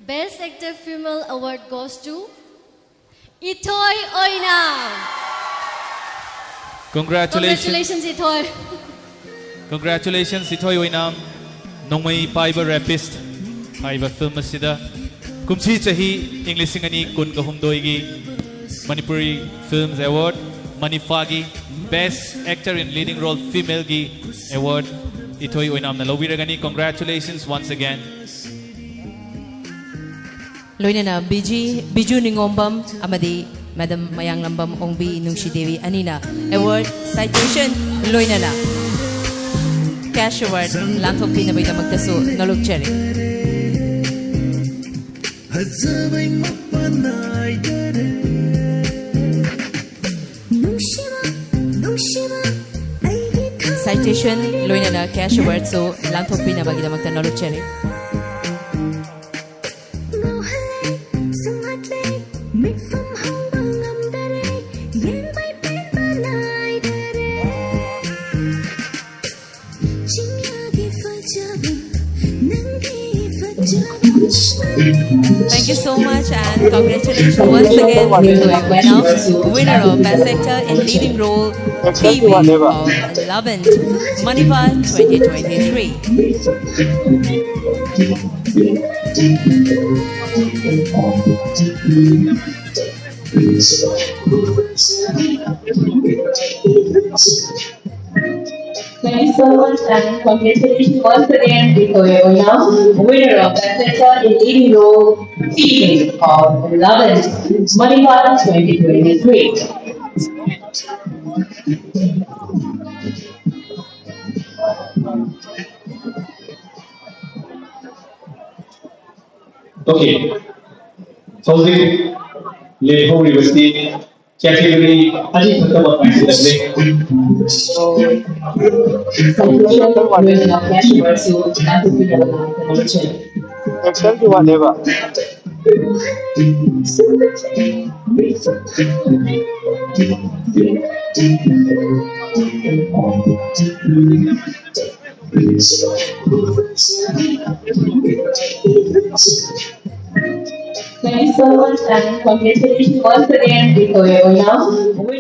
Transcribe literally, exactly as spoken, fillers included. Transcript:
Best Actor Female Award goes to Ithoi Oinam. Congratulations. Congratulations, Ithoi. Congratulations, Ithoi Oinam. Nongmei Paiba Rapist ꯍꯥꯏꯕ film ꯑꯁꯤꯗ ꯀꯨꯝꯁꯤ ꯆꯍꯤ ꯏꯪ ꯂꯤꯁꯤꯡ ꯑꯅꯤ ꯀꯨꯟꯒ ꯍꯨꯝꯗꯣꯏꯒꯤ Manipuri Films Award, ꯃꯅꯤꯐꯥꯒꯤ Best Actor in Leading Role Femaleꯒꯤ award ꯏꯊꯣꯏ ꯑꯣꯏꯅꯥꯝꯅ ꯂꯧꯕꯤꯔꯒꯅꯤ꯫ Congratulations once again. ꯂꯣꯏꯅꯅ busy Biju ꯅꯤꯉꯣꯝꯕꯝ ꯑꯃꯗꯤ ꯃꯦꯗꯝ ꯃꯌꯥꯡꯂꯝꯕꯝ ꯑꯣꯡꯕꯤ ꯅꯨꯡꯁꯤꯗꯦꯕꯤ ꯑꯅꯤꯅ award, citation ꯂꯣꯏꯅꯅ cash award ꯂꯥꯟꯊꯣꯛꯄꯤꯅꯕꯒꯤꯗꯃꯛꯇꯁꯨ ꯅꯣꯂꯨꯛꯆꯔꯤ꯫ ꯐꯖꯕꯩ ꯃꯄꯥꯟ ꯅꯥꯏꯗꯔꯦ꯫ ꯅꯨꯡꯁꯤꯕ, ꯅꯨꯡꯁꯤꯕ, ꯑꯩꯒꯤ ꯊꯃꯣꯏ Citation ꯂꯣꯏꯅꯅ cash awardꯁꯨ ꯂꯥꯟꯊꯣꯛꯄꯤꯅꯕꯒꯤꯗꯃꯛꯇ ꯅꯣꯂꯨꯛꯆꯔꯤ꯫ ꯉꯥꯎꯍꯜꯂꯦ, ꯁꯨꯝꯍꯠꯂꯦ, ꯃꯤꯠꯐꯝ ꯍꯥꯡꯕ ꯉꯝꯗꯔꯦ, ꯌꯦꯡꯕꯩ ꯄꯦꯟꯕ ꯅꯥꯏꯗꯔꯦ꯫ ꯆꯤꯡꯌꯥꯒꯤ ꯐꯖꯕ, ꯅꯪꯒꯤ ꯐꯖꯕ꯫ Thank you so much and congratulations once again, Ithoi Oinam, winner of Best Actor in Leading Role Female of Eleventh Manipur twenty twenty-three. Thank you so much and congratulations once again, Ithoi Oinam, winner of Best Actor in Leading Role Female of Eleventh Manipur twenty twenty-three. Okay. ꯍꯧꯖꯤꯛ ꯂꯦꯝꯍꯧꯔꯤꯕꯁꯤ category ꯑꯅꯤꯈꯛꯇꯃꯛ ꯉꯥꯏꯁꯤꯜꯂꯛꯂꯦ꯫ Citation ꯂꯣꯏꯅꯅ cash awardꯁꯨ ꯂꯥꯟꯊꯣꯛꯄꯤꯅꯕ ꯅꯣꯂꯨꯛꯆꯔꯤ꯫ Actionꯒꯤ ꯋꯥꯅꯦꯕ꯫ Thank you so much and congratulations once again, Victoria Oinam.